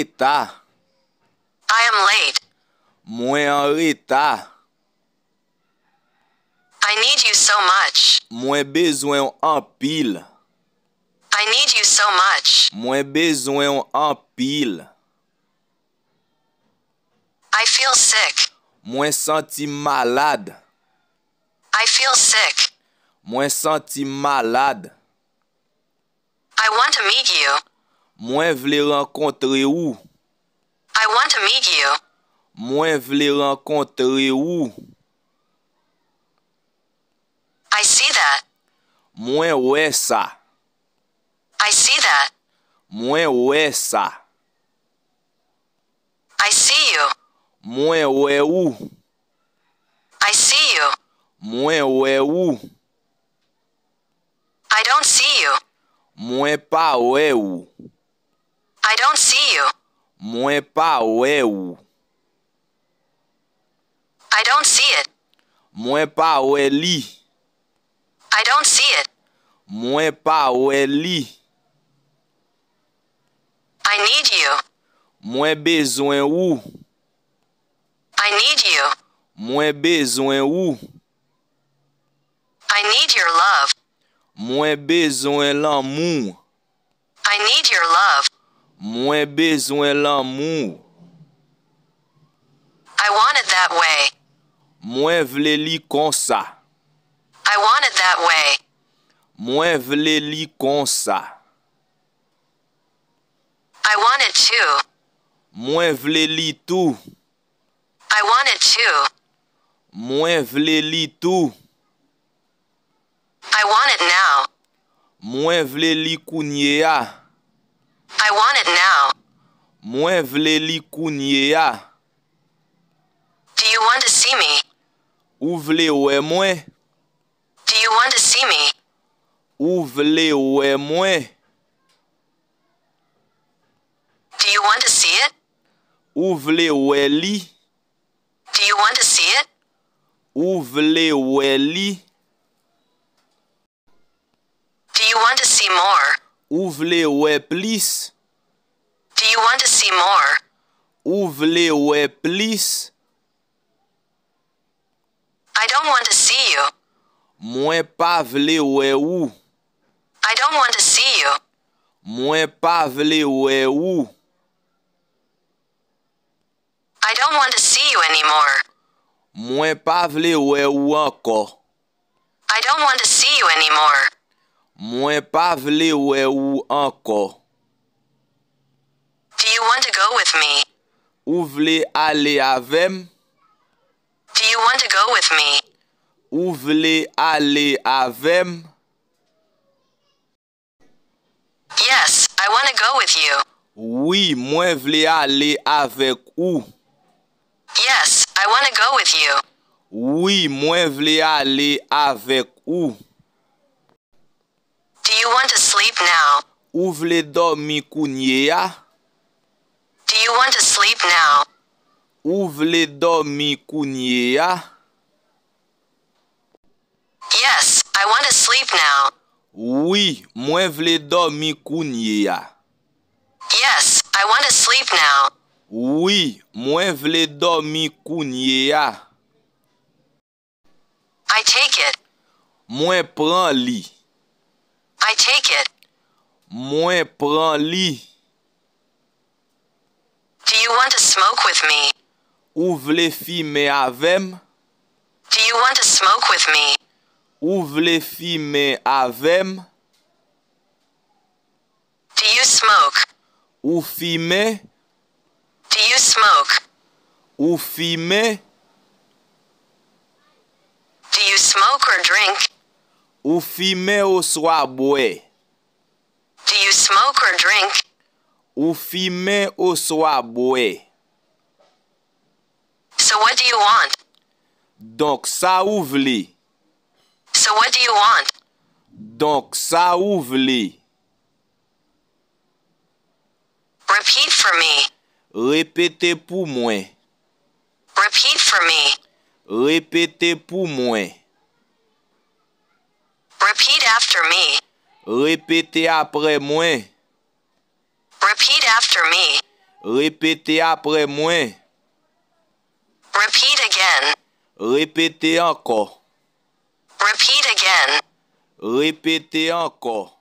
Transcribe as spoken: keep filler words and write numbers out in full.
Reta. I am late. Mwen an reta. I need you so much. Mwen bezwen w anpil. I need you so much. Mwen bezwen w anpil. I feel sick. Mwen santi m malad. I feel sick. Mwen santi m malad. I want to meet you. Mwen vle rankontre ou. I want to meet you. Mwen vle rankontre ou. I see that. Mwen wè sa. I see that. Mwen wè sa. I see you. Mwen wè ou. I see you. Mwen wè ou. I don't see you. Mwen pa wè ou. I don't see you. Mwen pa wè ou. I don't see it. Mwen pa wè li. I don't see it. Mwen pa wè li. I need you. Mwen bezwen ou. I need you. Mwen bezwen ou. I need your love. Mwen bezwen lanmou w. I need your love. Mwen bezwen lanmou w. I want it that way. Mwen vle li konsa. I want it that way. Mwen vle li konsa. I want it too. Mwen vle li tou. I want it too. Mwen vle li tou. I want it now. Mwen vle li kounye a. I want it now. Mwen vle li kounye a. Do you want to see me? Ou vle wè mwen? Do you want to see me? Ou vle wè mwen? Do you want to see it? Ou vle wè li? Do you want to see it? Ou vle wè li? Do you want to see more? Ou vle wè plis? Do you want to see more? Ou vle wè plis? I don't want to see you. Mwen pa vle wè ou. I don't want to see you. Mwen pa vle wè ou. I don't want to see you anymore. Mwen pa vle wè ou ankò. I don't want to see you anymore. Mwen pa vle wè ou ankò. Do you want to go with me? Ou vle ale avè m? Do you want to go with me? Ou vle ale avè m? Yes, I want to go with you. Wi, mwen vle ale avèk ou. Yes, I want to go with you. Wi, mwen vle ale avèk ou. Do you want to sleep now? Ou vle dòmi kounye a? Do you want to sleep now? Ou vle dòmi kounye a? Yes, I want to sleep now. Wi, mwen vle dòmi kounye a. Yes, I want to sleep now. Wi, mwen vle dòmi kounye a. I take it. Mwen pran li. I take it. Mwen pran li. Do you want to smoke with me? Ou vle fimen avè m? Do you want to smoke with me? Ou vle fimen avè m? Do you smoke? Ou fimen? Do you smoke? Ou fimen? Do you smoke or drink? Ou fimen oswa bwè? Do you smoke or drink? Ou fimen oswa bwè? So what do you want? Donk, sa ou vle? So what do you want? Donk, sa ou vle? Repeat for me. Repete pou mwen. Repeat for me. Repete pou mwen. Repeat after me. Repete apre mwen. Repeat after me. Repete apre mwen. Repeat again. Repete ankò. Repeat again. Repete ankò.